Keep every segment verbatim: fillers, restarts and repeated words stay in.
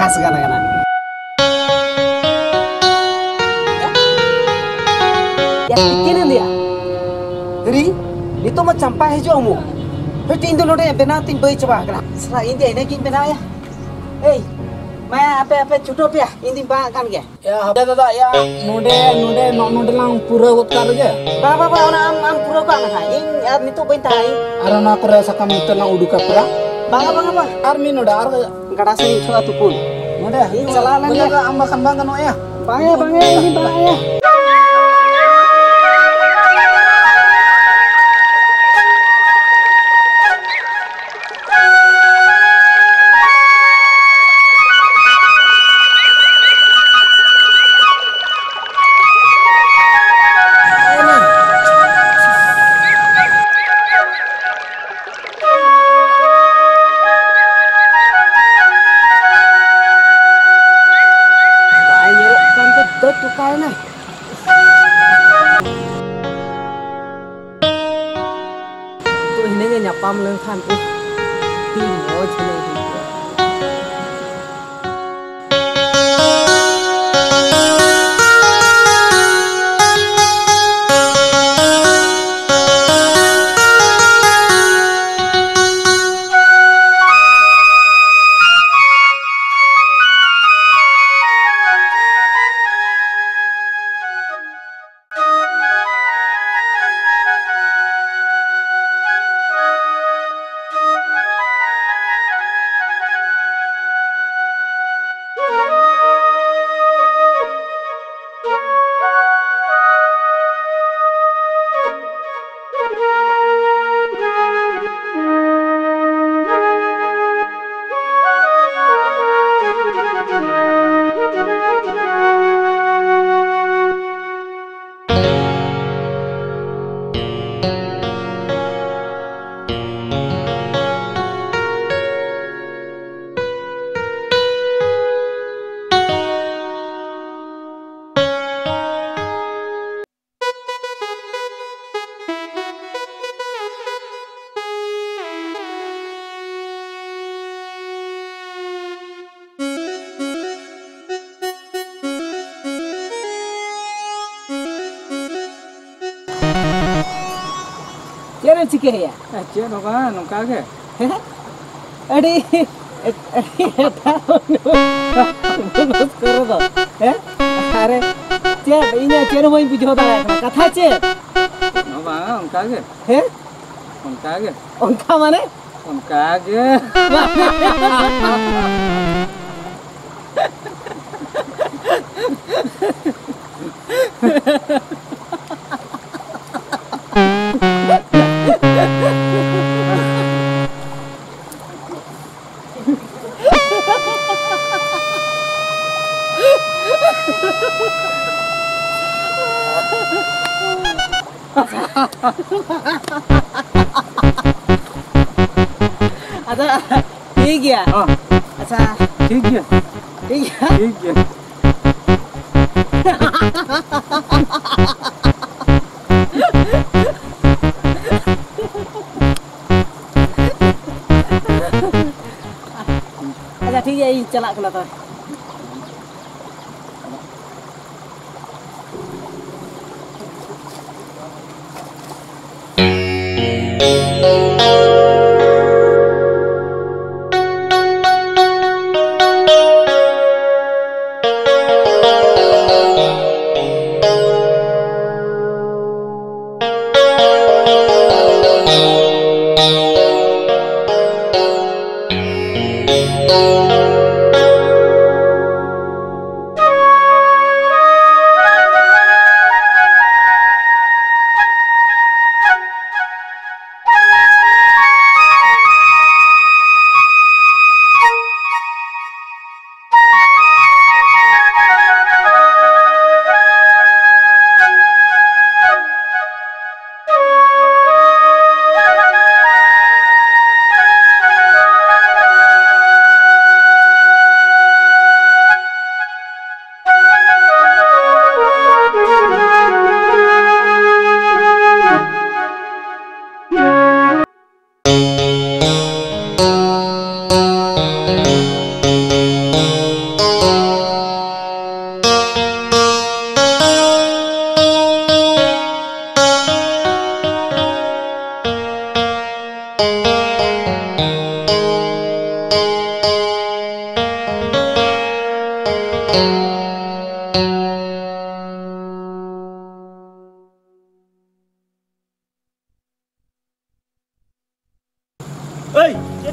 ᱟᱥ ᱜᱟᱱ ᱠᱟᱱᱟ᱾ ᱭᱟ, ᱛᱤᱠᱤᱱ ᱮᱱ ᱫᱚᱭᱟ᱾ ᱨᱤ, ᱱᱤᱛᱚᱜ ᱢᱟ ᱪᱟᱢᱯᱟ ᱦᱤᱡᱩᱜ ᱩᱢᱩ᱾ ᱦᱟᱹᱴ, ᱤᱧ ᱫᱚ ᱱᱚᱰᱮ ᱵᱮᱱᱟᱣ ᱛᱤᱧ ᱵᱟᱹᱭ ᱪᱟᱵᱟ ᱟᱠᱟᱱᱟ᱾ ᱥᱟᱞᱟ, ᱤᱧ ᱫᱚ ᱮᱱᱮᱡ ᱜᱤᱧ ᱵᱮᱱᱟᱣ ᱭᱟ᱾ ᱮᱭ, ᱢᱟ ᱟᱯᱮ, ᱟᱯᱮ ᱪᱷᱩᱴᱟᱹᱣ ᱯᱮᱭᱟ, ᱤᱧ ᱫᱩᱧ ᱵᱟᱝ ᱟᱜ ᱠᱟᱱ ᱜᱮᱭᱟ᱾ ᱭᱟ, ᱦᱟᱯᱮ ᱫᱟᱫᱟ, ᱭᱟ, ᱱᱚᱰᱮ, ᱱᱚᱰᱮ, ᱱᱚ-, ᱱᱚᱰᱮ ᱞᱟᱝ ᱯᱩᱨᱟᱹᱣ ᱜᱚᱫ ᱠᱟᱜ ᱞᱮᱜᱮ᱾ ᱵᱟᱝ, ᱵᱟᱝ, ᱵᱟᱝ, ᱚᱱᱟ ᱟᱢ, ᱟᱢ ᱯᱩᱨᱟᱹᱣ ᱠᱟᱜ ᱢᱮ ᱦᱟᱸᱜ᱾ ᱤᱧ ᱟᱨ ᱱᱤᱛᱚᱜ ᱵᱟᱹᱧ ᱛᱟᱦᱮᱸ, ᱤᱧ ᱟᱨ ᱚᱱᱟ ᱠᱚᱨᱮ ᱥᱟᱠᱟᱢ ᱱᱤᱛᱚᱜ ᱞᱟᱝ ᱩᱰᱩᱠᱟ ᱯᱮᱲᱟ᱾ ᱵᱟᱝᱟ, ᱵᱟᱝᱟ, ᱵᱟᱝ᱾ ᱟᱨ ᱢᱤᱫ ᱱᱚᱰᱮ, ᱟᱨ ᱜᱟᱰᱟ ᱥᱮᱫ ᱤᱧ ᱩᱴᱷᱟᱹᱜᱼᱟ ᱛᱩᱯᱩᱱ᱾ ᱱᱚᱰᱮ ᱤᱧ ᱪᱟᱞᱟᱣ ᱞᱮᱱ ᱜᱮ᱾ ᱵᱚᱭᱦᱟ ᱫᱚ ᱟᱢ ᱵᱟᱠᱷᱟᱱ ᱵᱟᱝ ᱜᱟᱱᱚᱜᱼᱟ ᱭᱟ᱾ ᱵᱟᱝᱟ, ᱵᱟᱝᱟ, ᱤᱧ ᱵᱟᱝᱟ᱾ ᱵᱟᱭ ᱧᱮᱞᱚᱜ ᱠᱟᱱ ᱫᱚ, ᱫᱟᱹᱲ ᱴᱚᱠᱟᱭᱮᱱᱟᱭ᱾ ᱱᱤᱛᱚᱜ ᱦᱤᱱᱟᱹᱧ ᱧᱟᱯᱟᱢ ᱞᱮᱱᱠᱷᱟᱱ, ᱩᱦ, ᱟᱹᱰᱤ ᱢᱚᱡᱽ ᱦᱤᱱᱟᱹᱧ ᱦᱩᱭ ᱠᱚᱜᱼᱟ᱾ ᱪᱤᱠᱟᱹᱭᱟ? ᱪᱮᱫ ᱦᱚᱸ ᱵᱟᱝ, ᱱᱚᱝᱠᱟ ᱜᱮ᱾ ᱦᱮᱸ? ᱟᱹᱰᱤ, ᱟᱹᱰᱤ ᱮᱴᱟᱜ ᱢᱚᱱᱩᱥ ᱠᱚᱨᱮ ᱫᱚ, ᱦᱮᱸ? ᱟᱨᱮ, ᱪᱮᱫ? ᱤᱧᱟᱜ ᱪᱮᱫ ᱦᱚᱸ ᱵᱟᱹᱧ ᱵᱩᱡᱷᱟᱹᱣ ᱫᱟᱲᱮᱭᱟᱜ ᱠᱟᱱᱟ᱾ ᱠᱟᱛᱷᱟ ᱪᱮᱫ? ᱪᱮᱫ ᱦᱚᱸ ᱵᱟᱝ, ᱚᱱᱠᱟ ᱜᱮ᱾ ᱦᱮᱸ? ᱚᱱᱠᱟ ᱜᱮ᱾ ᱚᱱᱠᱟ ᱢᱟᱱᱮ? ᱚᱱᱠᱟ ᱜᱮ᱾ ᱟᱫᱚ ᱴᱷᱤᱠ ᱜᱮᱭᱟ᱾ ᱦᱚᱸ᱾ ᱟᱪᱪᱷᱟ᱾ ᱴᱷᱤᱠ ᱜᱮᱭᱟ᱾ ᱴᱷᱤᱠ ᱜᱮᱭᱟ᱾ ᱴᱷᱤᱠ ᱜᱮᱭᱟ᱾ ᱟᱪᱪᱷᱟ, ᱴᱷᱤᱠ ᱜᱮᱭᱟ, ᱤᱧ ᱪᱟᱞᱟᱜ ᱠᱟᱱᱟ ᱛᱚᱵᱮ᱾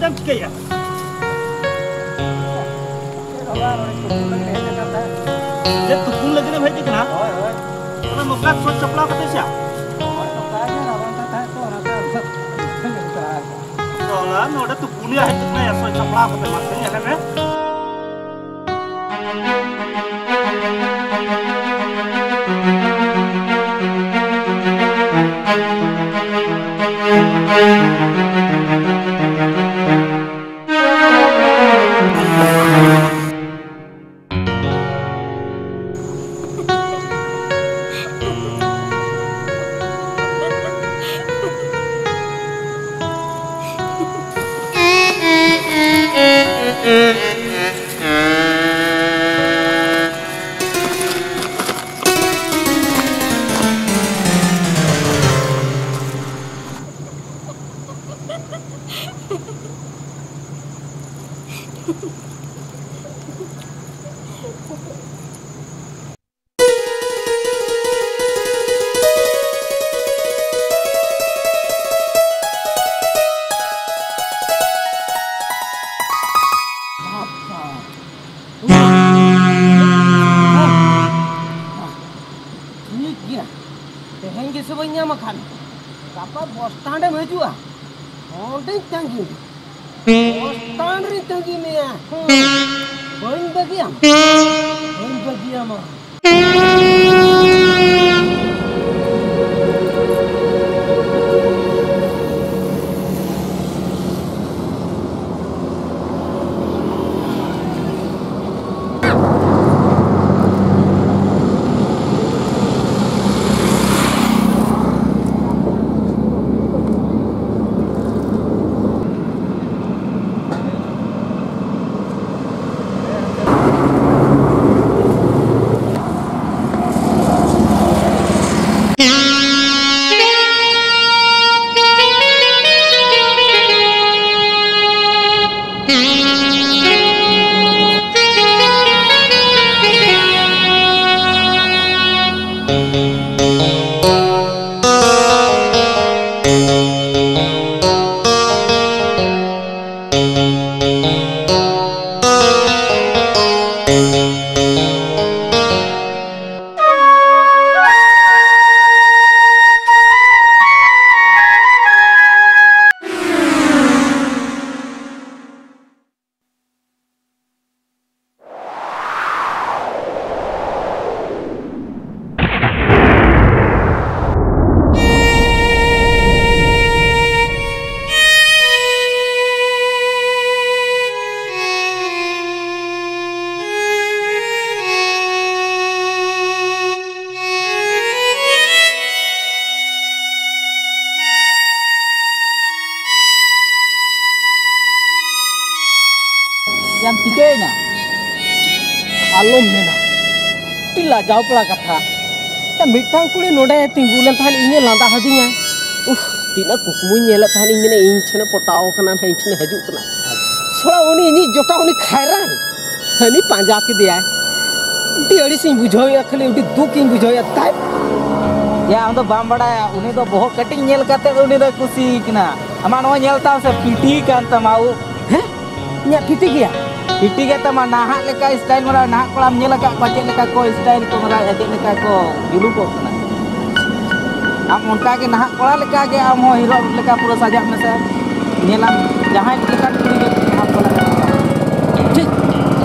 ᱪᱮᱫ ᱮᱢ ᱪᱤᱠᱟᱹᱭᱟ? ᱪᱮᱫ ᱦᱚᱸ ᱵᱟᱝ, ᱱᱚᱰᱮ ᱛᱩᱯᱩᱱ ᱞᱟᱹᱜᱤᱫ ᱦᱮᱡ ᱟᱠᱟᱱ ᱛᱟᱦᱮᱸᱫ᱾ ᱪᱮᱫ ᱛᱩᱯᱩᱱ ᱞᱟᱹᱜᱤᱫ ᱮᱢ ᱦᱮᱡ ᱟᱠᱟᱱᱟ? ᱦᱳᱭ, ᱦᱳᱭ᱾ ᱚᱱᱟ ᱱᱚᱝᱠᱟ ᱥᱚᱡᱽ ᱥᱟᱯᱲᱟᱣ ᱠᱟᱛᱮ ᱥᱮ? ᱦᱳᱭ, ᱱᱚᱝᱠᱟ ᱜᱮ ᱨᱟᱵᱟᱝ ᱠᱟᱱ ᱛᱟᱦᱮᱸᱫ ᱛᱚ, ᱚᱱᱟᱛᱮ ᱟᱫᱚ ᱥᱟᱯᱲᱟᱣ ᱟᱠᱟᱱᱟ᱾ ᱥᱟᱞᱟ, ᱱᱚᱰᱮ ᱛᱩᱯᱩᱱ ᱮ ᱦᱮᱡ ᱟᱠᱟᱱᱟ, ᱥᱚᱡᱽ ᱥᱟᱯᱲᱟᱣ ᱠᱟᱛᱮ ᱢᱟᱥᱮ ᱧᱮᱞᱮ ᱢᱮ᱾ ᱴᱷᱤᱠ ᱜᱮᱭᱟ, ᱛᱮᱦᱮᱧ ᱜᱮ ᱥᱮ ᱵᱟᱹᱧ ᱧᱟᱢ ᱟᱠᱟᱫ ᱢᱮᱭᱟ, ᱜᱟᱯᱟ ᱵᱚᱥ ᱴᱟᱱᱰ ᱮᱢ ᱦᱤᱡᱩᱜᱼᱟ, ᱚᱸᱰᱮᱧ ᱛᱟᱺᱜᱤ ᱢᱮᱭᱟ᱾ ᱵᱚᱥ ᱴᱟᱱᱰ ᱨᱤᱧ ᱛᱟᱺᱜᱤ ᱢᱮᱭᱟ᱾ ᱦᱮᱸ, ᱵᱟᱹᱧ ᱵᱟᱹᱜᱤᱭᱟᱢᱟ, ᱵᱟᱹᱧ ᱵᱟᱹᱜᱤᱭᱟᱢᱟ᱾ ᱮᱱᱟ? ᱟᱞᱚᱢ ᱢᱮᱱᱟ, ᱟᱹᱰᱤ ᱞᱟᱡᱟᱣ ᱯᱟᱲᱟ ᱠᱟᱛᱷᱟ᱾ ᱭᱟ, ᱢᱤᱫᱴᱟᱝ ᱠᱩᱲᱤ ᱱᱚᱰᱮ ᱛᱤᱸᱜᱩ ᱞᱮᱱ ᱛᱟᱦᱮᱸᱫ, ᱤᱧᱮ ᱞᱟᱸᱫᱟ ᱦᱟᱹᱫᱤᱧᱟ᱾ ᱩᱦ, ᱛᱤᱱᱟᱹᱜ ᱠᱩᱠᱢᱩᱧ ᱧᱮᱞᱮᱫ ᱛᱟᱦᱮᱸᱫ, ᱤᱧ ᱢᱮᱱᱟ ᱤᱧ ᱴᱷᱮᱱᱮ ᱯᱚᱴᱟᱣ ᱠᱟᱱᱟ ᱱᱟᱦᱟᱜ, ᱤᱧ ᱴᱷᱮᱱᱮ ᱦᱤᱡᱩᱜ ᱠᱟᱱᱟ᱾ ᱥᱟᱞᱟ ᱩᱱᱤ ᱤᱧᱤᱡ ᱡᱚᱴᱟᱣ ᱩᱱᱤ ᱠᱷᱟᱭᱨᱟᱱ ᱦᱟᱹᱱᱤ ᱯᱟᱸᱡᱟ ᱠᱮᱫᱮᱭᱟᱭ᱾ ᱟᱹᱰᱤ ᱟᱹᱲᱤᱥ ᱤᱧ ᱵᱩᱡᱷᱟᱹᱣᱮᱫᱼᱟ, ᱠᱷᱟᱹᱞᱤ ᱟᱹᱰᱤ ᱫᱩᱠ ᱤᱧ ᱵᱩᱡᱷᱟᱹᱣᱮᱫᱼᱟ ᱛᱟᱭ᱾ ᱭᱟ, ᱟᱢ ᱫᱚ ᱵᱟᱢ ᱵᱟᱲᱟᱭᱟ, ᱩᱱᱤ ᱫᱚ ᱵᱚᱦᱚᱜ ᱠᱟᱹᱴᱤᱡ ᱧᱮᱞ ᱠᱟᱛᱮ ᱩᱱᱤ ᱫᱚᱭ ᱠᱩᱥᱤ ᱠᱟᱱᱟ᱾ ᱟᱢᱟᱜ ᱱᱚᱣᱟ ᱧᱮᱞ ᱛᱟᱢ ᱥᱮ, ᱯᱤᱴᱤ ᱠᱟᱱ ᱛᱟᱢᱟ ᱩᱵ᱾ ᱦᱮᱸ? ᱤᱧᱟᱹᱜ ᱯᱤᱴᱤ ᱜᱮᱭᱟ? ᱯᱤᱴᱤ ᱜᱮ ᱛᱟᱢᱟ, ᱱᱟᱦᱟᱜ ᱞᱮᱠᱟ ᱥᱴᱟᱭᱤᱞ ᱢᱟᱨᱟ, ᱱᱟᱦᱟᱜ ᱠᱚᱲᱟᱢ ᱧᱮᱞ ᱟᱠᱟᱫ ᱠᱚᱣᱟ ᱪᱮᱫ ᱞᱮᱠᱟ ᱠᱚ ᱥᱴᱟᱭᱤᱞ ᱠᱚ ᱢᱟᱨᱟᱣᱮᱫᱼᱟ, ᱪᱮᱫ ᱞᱮᱠᱟ ᱠᱚ ᱡᱩᱞᱩᱯᱚᱜ ᱠᱟᱱᱟ? ᱟᱢ ᱚᱱᱠᱟ ᱜᱮ ᱱᱟᱦᱟᱜ ᱠᱚᱲᱟ ᱞᱮᱠᱟ ᱜᱮ ᱟᱢ ᱦᱚᱸ ᱦᱤᱨᱚᱜ ᱞᱮᱠᱟ ᱯᱩᱨᱟᱹ ᱥᱟᱡᱟᱜ ᱢᱮᱥᱮ, ᱧᱮᱞᱟᱢ ᱡᱟᱦᱟᱸᱭ ᱞᱮᱠᱟᱱ ᱠᱩᱲᱤ ᱜᱮ ᱟᱢ ᱠᱚᱲᱟ ᱞᱮᱠᱟ᱾ ᱴᱷᱤᱠ,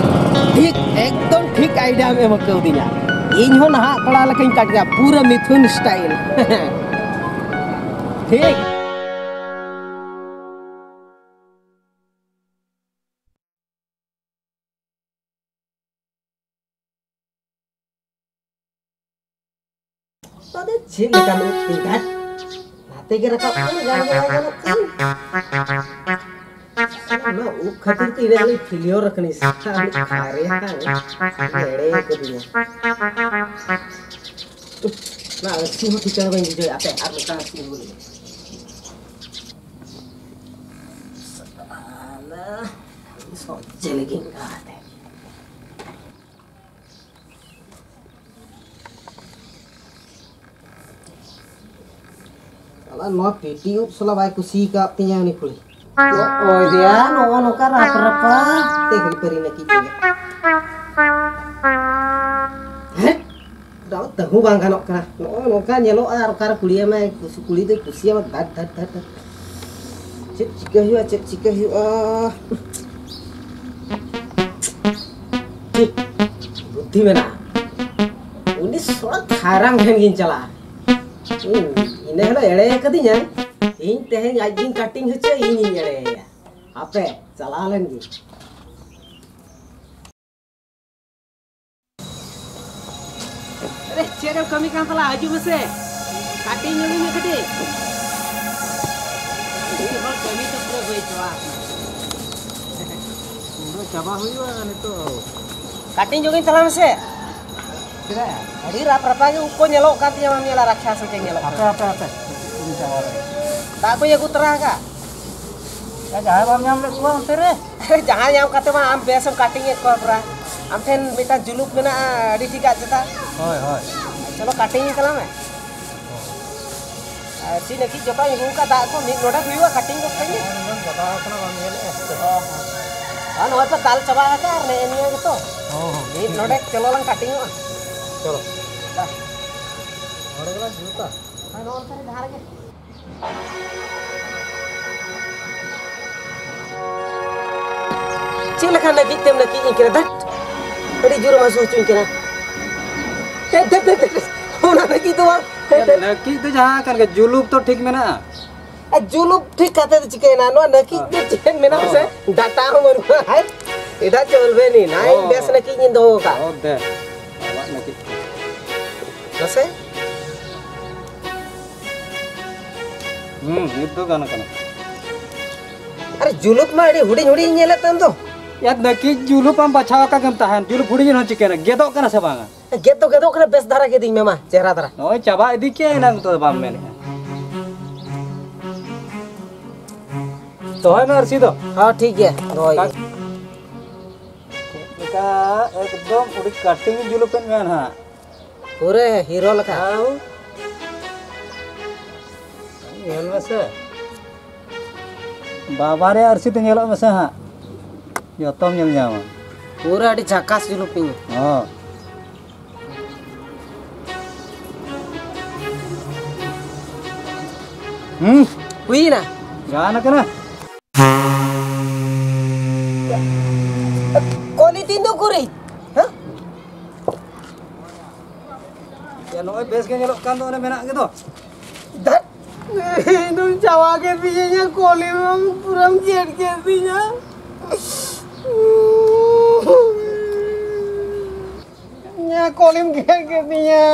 ᱴᱷᱤᱠ, ᱮᱠᱫᱚᱢ ᱴᱷᱤᱠ ᱟᱭᱰᱤᱭᱟᱢ ᱮᱢ ᱠᱟᱹᱣᱫᱤᱧᱟ᱾ ᱤᱧ ᱦᱚᱸ ᱱᱟᱦᱟᱜ ᱠᱚᱲᱟ ᱞᱮᱠᱟᱧ ᱠᱟᱴ ᱜᱮᱭᱟ, ᱯᱩᱨᱟᱹ ᱢᱤᱛᱷᱩᱱ ᱥᱴᱟᱭᱤᱞ᱾ ᱴᱷᱤᱠ᱾ ᱛᱟᱦᱞᱮ ᱪᱮᱫ ᱞᱮᱠᱟᱱ ᱩᱵ ᱛᱤᱧ ᱫᱷᱟᱴ? ᱱᱟᱛᱮ ᱜᱮ ᱨᱟᱠᱟᱵ ᱠᱟᱱᱟ, ᱜᱟᱱ ᱜᱮ ᱵᱟᱭ ᱜᱟᱱᱚᱜ ᱠᱟᱱ᱾ ᱚᱱᱟ ᱩᱵ ᱠᱷᱟᱹᱛᱤᱨ ᱛᱮ ᱤᱱᱟᱹ ᱦᱤᱞᱳᱜ ᱯᱷᱮᱞᱤᱭᱚᱨ ᱟᱠᱟᱱᱟᱹᱧ᱾ ᱥᱟᱞᱟ ᱩᱵ ᱠᱷᱟᱨᱮ ᱦᱟᱸᱜ ᱮᱲᱮ ᱠᱟᱹᱫᱤᱧᱟ᱾ ᱚᱱᱟ ᱟᱹᱨᱥᱤ ᱦᱚᱸ ᱴᱷᱤᱠᱟᱹ ᱵᱟᱹᱧ ᱵᱩᱡᱷᱟᱹᱣᱮᱫ ᱛᱟᱦᱮᱸᱫ, ᱟᱨ ᱢᱤᱫᱴᱟᱝ ᱟᱹᱨᱥᱤ ᱟᱹᱜᱩ ᱞᱮᱫᱟ᱾ ᱥᱟᱞᱟ, ᱥᱚᱡᱷᱮ ᱞᱟᱹᱜᱤᱫ ᱚᱱᱠᱟ ᱠᱟᱛᱮ᱾ ᱥᱟᱞᱟ, ᱱᱚᱣᱟ ᱯᱤᱴᱤ ᱩᱵ ᱥᱟᱞᱟ ᱵᱟᱭ ᱠᱩᱥᱤ ᱟᱠᱟᱫ ᱛᱤᱧᱟ ᱩᱱᱤ ᱠᱩᱲᱤ᱾ ᱱᱚᱜᱼᱚᱭ ᱫᱮᱭᱟ, ᱱᱚᱜᱼᱚ ᱱᱚᱝᱠᱟ ᱨᱟᱯ ᱨᱟᱯᱟ᱾ ᱛᱮ ᱦᱤᱨᱤ ᱯᱟᱹᱨᱤ ᱱᱟᱹᱠᱤᱡ ᱠᱚᱜᱮ᱾ ᱦᱮᱸ? ᱫᱟᱣ ᱛᱟᱹᱦᱩ ᱵᱟᱝ ᱜᱟᱱᱚᱜ ᱠᱟᱱᱟ᱾ ᱱᱚᱜᱼᱚ ᱱᱚᱝᱠᱟ ᱧᱮᱞᱚᱜᱼᱟ ᱟᱨ ᱚᱠᱟᱨᱮ ᱠᱩᱲᱤ ᱮᱢᱟᱭ, ᱠᱩᱥᱤ ᱠᱩᱲᱤ ᱫᱚᱭ ᱠᱩᱥᱤᱭᱟᱢᱟ ᱫᱷᱟᱴ, ᱫᱷᱟᱴ, ᱫᱷᱟᱴ, ᱫᱷᱟᱴ᱾ ᱪᱮᱫ ᱪᱤᱠᱟᱹ ᱦᱩᱭᱩᱜᱼᱟ, ᱪᱮᱫ ᱪᱤᱠᱟᱹ ᱦᱩᱭᱩᱜᱼᱟ? ᱴᱷᱤᱠ, ᱵᱩᱫᱽᱫᱷᱤ ᱢᱮᱱᱟᱜᱼᱟ᱾ ᱩᱱᱤ ᱥᱚᱲᱟ ᱠᱷᱟᱭᱨᱟᱝ ᱴᱷᱮᱱ ᱜᱤᱧ ᱪᱟᱞᱟᱜᱼᱟ᱾ ᱦᱩᱸ, ᱤᱱᱟᱹ ᱦᱤᱞᱳᱜ ᱮᱲᱮ ᱠᱟᱹᱫᱤᱧᱟᱭ᱾ ᱤᱧ ᱛᱮᱦᱮᱧ ᱟᱡ ᱜᱤᱧ ᱠᱟᱴᱤᱝ ᱦᱚᱪᱚᱭᱟ, ᱤᱧᱤᱧ ᱮᱲᱮᱭᱟ᱾ ᱦᱟᱯᱮ, ᱪᱟᱞᱟᱣ ᱞᱮᱱ ᱜᱤᱧ᱾ ᱟᱨᱮ, ᱪᱮᱫ ᱮᱢ ᱠᱟᱹᱢᱤ ᱠᱟᱱ ᱛᱟᱞᱟ? ᱦᱤᱡᱩᱜ ᱢᱮᱥᱮ, ᱠᱟᱹᱴᱤᱡ ᱧᱚᱜ ᱤᱧ ᱢᱮ ᱠᱟᱹᱴᱤᱡ᱾ ᱢᱤᱫ ᱦᱚᱲ ᱠᱟᱹᱢᱤ ᱛᱮ ᱯᱩᱨᱟᱹ ᱵᱟᱹᱭ ᱪᱟᱵᱟ ᱟᱠᱟᱱᱟ᱾ ᱯᱩᱨᱟᱹ ᱪᱟᱵᱟ ᱦᱩᱭᱩᱜᱼᱟ ᱱᱤᱛᱚᱜ᱾ ᱠᱟᱹᱴᱤᱝ ᱡᱚᱜᱤᱧ ᱛᱟᱞᱟᱝ ᱢᱮᱥᱮ᱾ ᱪᱮᱫᱟᱜ? ᱟᱹᱰᱤ ᱨᱟᱯ ᱨᱟᱯᱟ ᱜᱮ ᱩᱵ ᱠᱚ ᱧᱮᱞᱚᱜ ᱠᱟᱱ ᱛᱤᱧᱟ, ᱵᱟᱢ ᱧᱮᱞᱟ, ᱨᱟᱠᱷᱟ ᱥᱮ ᱪᱮᱫ ᱧᱮᱞᱚᱜ ᱦᱟᱯᱮ, ᱠᱟᱱᱟ? ᱦᱟᱯᱮ, ᱦᱟᱯᱮ᱾ ᱤᱧ ᱪᱟᱵᱟ ᱞᱮᱜᱮ᱾ ᱫᱟᱜ ᱠᱚᱧ ᱟᱹᱜᱩ ᱛᱚᱨᱟ ᱟᱠᱟᱫ᱾ ᱭᱟ, ᱡᱟᱦᱟᱸᱭ ᱵᱟᱢ ᱧᱟᱢ ᱞᱮᱫ ᱠᱚᱣᱟ ᱚᱱᱛᱮ ᱨᱮ? ᱟᱨᱮ, ᱡᱟᱦᱟᱸᱭ ᱧᱟᱢ ᱠᱟᱛᱮ ᱢᱟ ᱟᱢ ᱵᱮᱥ ᱮᱢ ᱠᱟᱹᱴᱤᱝ ᱮᱫ ᱠᱚᱣᱟ ᱯᱩᱨᱟ᱾ ᱟᱢ ᱴᱷᱮᱱ ᱢᱤᱫᱴᱟᱝ ᱡᱩᱞᱩᱯ ᱢᱮᱱᱟᱜᱼᱟ, ᱟᱹᱰᱤ ᱴᱷᱤᱠᱟᱜ ᱪᱮᱛᱟ᱾ ᱦᱳᱭ, ᱦᱳᱭ᱾ ᱪᱚᱞᱚ, ᱠᱟᱹᱴᱤᱝ ᱤᱧ ᱛᱟᱞᱟᱝ ᱢᱮ᱾ ᱟᱨ ᱪᱮᱫ ᱞᱟᱹᱜᱤᱫ ᱡᱚᱴᱟᱣ ᱟᱹᱜᱩ ᱟᱠᱟᱫ ᱫᱟᱜ ᱠᱚ ᱢᱤᱫ ᱱᱚᱰᱮᱠ ᱦᱩᱭᱩᱜᱼᱟ, ᱠᱟᱹᱴᱤᱝ ᱜᱚᱫ ᱠᱟᱹᱧ ᱢᱮ᱾ ᱚᱱᱟ ᱫᱚ ᱜᱟᱫᱟ ᱟᱠᱟᱱᱟ, ᱵᱟᱢ ᱧᱮᱞᱮᱫᱼᱟ? ᱚ ᱦᱚᱸ᱾ ᱟᱨ ᱱᱚᱜᱼᱚᱭ ᱯᱮ ᱫᱟᱞ ᱪᱟᱵᱟ ᱟᱠᱟᱫᱼᱟ, ᱟᱨ ᱱᱮᱜᱼᱮ ᱱᱤᱭᱟᱹ ᱜᱮᱛᱚ᱾ ᱦᱚᱸ, ᱦᱚᱸ᱾ ᱢᱤᱫ ᱱᱚᱰᱮᱠ ᱪᱚᱞᱚ ᱞᱟᱝ ᱠᱟᱹᱴᱤᱝᱚᱜᱼᱟ᱾ ᱪᱚᱞᱚ᱾ ᱵᱟ᱾ ᱱᱚᱰᱮ ᱜᱮᱞᱟᱝ ᱡᱩᱛᱟ᱾ ᱦᱳᱭ, ᱱᱚᱜᱼᱚ ᱱᱚᱛᱮ ᱨᱮ ᱡᱟᱦᱟᱸ ᱨᱮᱜᱮ᱾ ᱪᱮᱫ ᱞᱮᱠᱟ ᱱᱟᱹᱠᱤᱡ ᱛᱮᱢ ᱱᱟᱹᱠᱤᱡ ᱤᱧ ᱠᱟᱱᱟ? ᱫᱷᱟᱹᱴ! ᱟᱹᱰᱤ ᱡᱳᱨᱮᱢ ᱦᱟᱹᱥᱩ ᱦᱚᱪᱚᱧ ᱠᱟᱱᱟ᱾ ᱫᱷᱟᱹᱴ, ᱫᱷᱟᱹᱴ, ᱫᱷᱟᱹᱴ, ᱫᱷᱟᱹᱴ! ᱚᱱᱟ ᱱᱟᱹᱠᱤᱡ ᱫᱚ ᱵᱟᱝ᱾ ᱱᱟᱹᱠᱤᱡ ᱫᱚ ᱡᱟᱦᱟᱸ ᱠᱟᱱ ᱜᱮ, ᱡᱩᱞᱩᱯ ᱫᱚ ᱴᱷᱤᱠ ᱢᱮᱱᱟᱜᱼᱟ᱾ ᱟᱨ ᱡᱩᱞᱩᱯ ᱴᱷᱤᱠ ᱠᱟᱛᱮ ᱫᱚ ᱪᱤᱠᱟᱹᱭᱮᱱᱟ? ᱱᱚᱣᱟ ᱱᱟᱹᱠᱤᱡ ᱫᱚ ᱪᱮᱫ ᱢᱮᱱᱟᱜᱼᱟ ᱥᱮ? ᱰᱟᱴᱟ ᱦᱚᱸ ᱵᱟᱹᱱᱩᱜᱼᱟ᱾ ᱦᱟᱭ, ᱮᱴᱟᱜ ᱪᱚᱞᱵᱮ ᱱᱤ, ᱱᱟᱭ ᱚ᱾ ᱵᱮᱥ ᱱᱟᱹᱠᱤᱡ ᱤᱧ ᱫᱚᱦᱚ ᱠᱟᱜ᱾ ᱚ, ᱫᱮ᱾ ᱟᱵᱟᱨ ᱱᱟᱹᱠᱤᱡ᱾ ᱢᱟᱥᱮ᱾ ᱦᱩᱸ, ᱱᱤᱛ ᱫᱚ ᱜᱟᱱ ᱠᱟᱱᱟ᱾ ᱟᱨᱮ, ᱡᱩᱞᱩᱯ ᱢᱟ ᱟᱹᱰᱤ ᱦᱩᱰᱤᱧ ᱦᱩᱰᱤᱧ ᱧᱮᱞᱮᱫ ᱛᱟᱢ ᱫᱚ᱾ ᱭᱟ, ᱱᱟᱹᱠᱤᱡ ᱡᱩᱞᱩᱯ ᱟᱢ ᱵᱟᱪᱷᱟᱣ ᱟᱠᱟᱫ ᱜᱮᱢ ᱛᱟᱦᱮᱱ, ᱡᱩᱞᱩᱯ ᱦᱩᱰᱤᱧ ᱨᱮᱦᱚᱸ ᱪᱤᱠᱟᱹᱭᱮᱱᱟ? ᱜᱮᱫᱚᱜ ᱠᱟᱱᱟ ᱥᱮ ᱵᱟᱝᱟ? ᱜᱮᱫ ᱫᱚ ᱜᱮᱫᱚᱜ ᱠᱟᱱᱟ, ᱵᱮᱥ ᱫᱷᱟᱨᱟ ᱜᱮᱫᱤᱧ ᱢᱮ ᱢᱟ, ᱪᱮᱦᱨᱟ ᱫᱷᱟᱨᱟ᱾ ᱱᱚᱜᱼᱚᱭ ᱪᱟᱵᱟ ᱤᱫᱤ ᱠᱮᱫ ᱮᱱᱟᱝ ᱛᱚ ᱵᱟᱢ ᱢᱮᱱᱮᱫᱼᱟ᱾ ᱫᱚᱦᱚᱭ ᱢᱮ ᱟᱹᱨᱥᱤ ᱫᱚ᱾ ᱦᱚᱸ, ᱴᱷᱤᱠ ᱜᱮᱭᱟ, ᱫᱚᱦᱚᱭ ᱜᱮ᱾ ᱪᱮᱫ ᱞᱮᱠᱟ ᱮᱠᱫᱚᱢ ᱟᱹᱰᱤ ᱠᱟᱹᱴᱤᱝ ᱡᱩᱞᱩᱯᱮᱫ ᱢᱮᱭᱟ ᱱᱟᱦᱟᱜ᱾ ᱯᱩᱨᱟᱹ ᱦᱤᱨᱳ ᱞᱮᱠᱟ᱾ ᱟᱣ᱾ ᱧᱮᱞ ᱢᱮᱥᱮ᱾ ᱵᱟᱵᱟ ᱨᱮ ᱟᱹᱨᱥᱤ ᱛᱮ ᱧᱮᱞᱚᱜ ᱢᱮᱥᱮ ᱦᱟᱸᱜ᱾ ᱡᱚᱛᱚᱢ ᱧᱮᱞ ᱧᱟᱢᱟ᱾ ᱯᱩᱨᱟᱹ ᱟᱹᱰᱤ ᱡᱷᱟᱠᱟᱥ ᱡᱩᱞᱩᱯᱤᱧ᱾ ᱦᱚᱸ᱾ ᱦᱩᱸ᱾ ᱦᱩᱭᱱᱟ᱾ ᱜᱟᱱ ᱠᱟᱱᱟ᱾ ᱠᱚᱞᱤ ᱛᱤᱧ ᱫᱚ ᱩᱠᱩᱨᱤᱡ? ᱦᱮᱸ? ᱭᱟ, ᱱᱚᱜᱼᱚᱭ ᱵᱮᱥ ᱜᱮ ᱧᱮᱞᱚᱜ ᱠᱟᱱ ᱫᱚ, ᱚᱱᱮ ᱢᱮᱱᱟᱜ ᱜᱮᱫᱚ᱾ ᱫᱷᱟᱹᱴ! ᱮᱠᱫᱚᱢ ᱪᱟᱵᱟ ᱠᱮᱫ ᱛᱤᱧᱟ, ᱤᱧᱟᱹᱜ ᱠᱚᱞᱤ ᱢᱟ ᱯᱩᱨᱟᱹᱢ ᱜᱮᱫ ᱠᱮᱫ ᱛᱤᱧᱟ᱾ ᱤᱧᱟᱹᱜ ᱠᱚᱞᱤᱢ ᱜᱮᱫ ᱠᱮᱫ ᱛᱤᱧᱟ᱾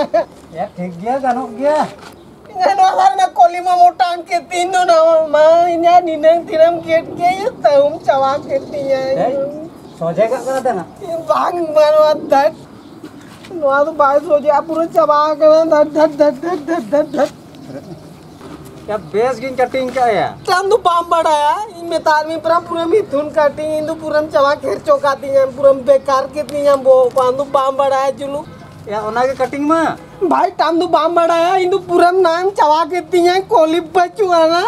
ᱭᱟ, ᱴᱷᱤᱠ ᱜᱮᱭᱟ, ᱜᱟᱱᱚᱜ ᱜᱮᱭᱟ᱾ ᱤᱧᱟᱹᱜ ᱱᱚᱣᱟ ᱫᱷᱟᱨᱮ ᱨᱮᱱᱟᱜ ᱠᱚᱞᱤ ᱢᱟ ᱢᱚᱴᱟᱱ ᱠᱮᱫ ᱛᱤᱧ ᱫᱚ, ᱱᱚᱣᱟ ᱢᱟ ᱤᱧᱟᱹᱜ ᱱᱤᱱᱟᱹᱝ ᱛᱤᱱᱟᱹᱢ ᱜᱮᱫ ᱠᱮᱫ, ᱛᱟᱹᱦᱩᱢ ᱪᱟᱵᱟ ᱠᱮᱫ ᱛᱤᱧᱟ᱾ ᱦᱮᱸ? ᱥᱚᱡᱷᱮ ᱠᱟᱜ ᱠᱟᱱᱟ ᱛᱟᱦᱮᱱᱟ᱾ ᱵᱟᱝ ᱵᱟᱹᱱᱩᱜᱼᱟ ᱫᱷᱟᱹᱴ᱾ ᱱᱚᱣᱟ ᱫᱚ ᱵᱟᱭ ᱥᱚᱡᱷᱮᱜᱼᱟ, ᱯᱩᱨᱟᱹ ᱪᱟᱵᱟ ᱟᱠᱟᱱᱟ ᱫᱷᱟᱹᱴ, ᱫᱷᱟᱹᱴ, ᱫᱷᱟᱹᱴ᱾ ᱭᱟ, ᱵᱮᱥ ᱜᱤᱧ ᱠᱟᱴᱤᱝ ᱠᱟᱜᱼᱟ ᱭᱟ᱾ ᱟᱢ ᱫᱚ ᱵᱟᱢ ᱵᱟᱲᱟᱭᱟ, ᱤᱧ ᱢᱮᱛᱟᱫ ᱢᱮ ᱯᱩᱨᱟᱹ, ᱯᱩᱨᱟᱹ ᱢᱤᱛᱷᱩᱱ ᱠᱟᱴᱤᱝ, ᱤᱧ ᱫᱚ ᱯᱩᱨᱟᱹᱢ ᱪᱟᱵᱟ ᱠᱷᱮᱨᱪᱚ ᱠᱟᱫᱤᱧᱟ, ᱯᱩᱨᱟᱹᱢ ᱵᱮᱠᱟᱨ ᱠᱮᱫᱤᱧᱟ ᱵᱚ, ᱟᱢ ᱫᱚ ᱵᱟᱢ ᱵᱟᱲᱟᱭᱟ ᱡᱩᱞᱩ᱾ ᱭᱟ, ᱚᱱᱟᱜᱮ ᱠᱟᱴᱤᱝ ᱢᱟ᱾ ᱵᱷᱟᱭ, ᱟᱢ ᱫᱚ ᱵᱟᱢ ᱵᱟᱲᱟᱭᱟ, ᱤᱧ ᱫᱚ ᱯᱩᱨᱟᱹᱢ ᱱᱟᱢ ᱪᱟᱵᱟ ᱠᱮᱫᱤᱧᱟ, ᱠᱚᱞᱤ ᱵᱟᱹᱪᱩᱜ ᱟᱱᱟ᱾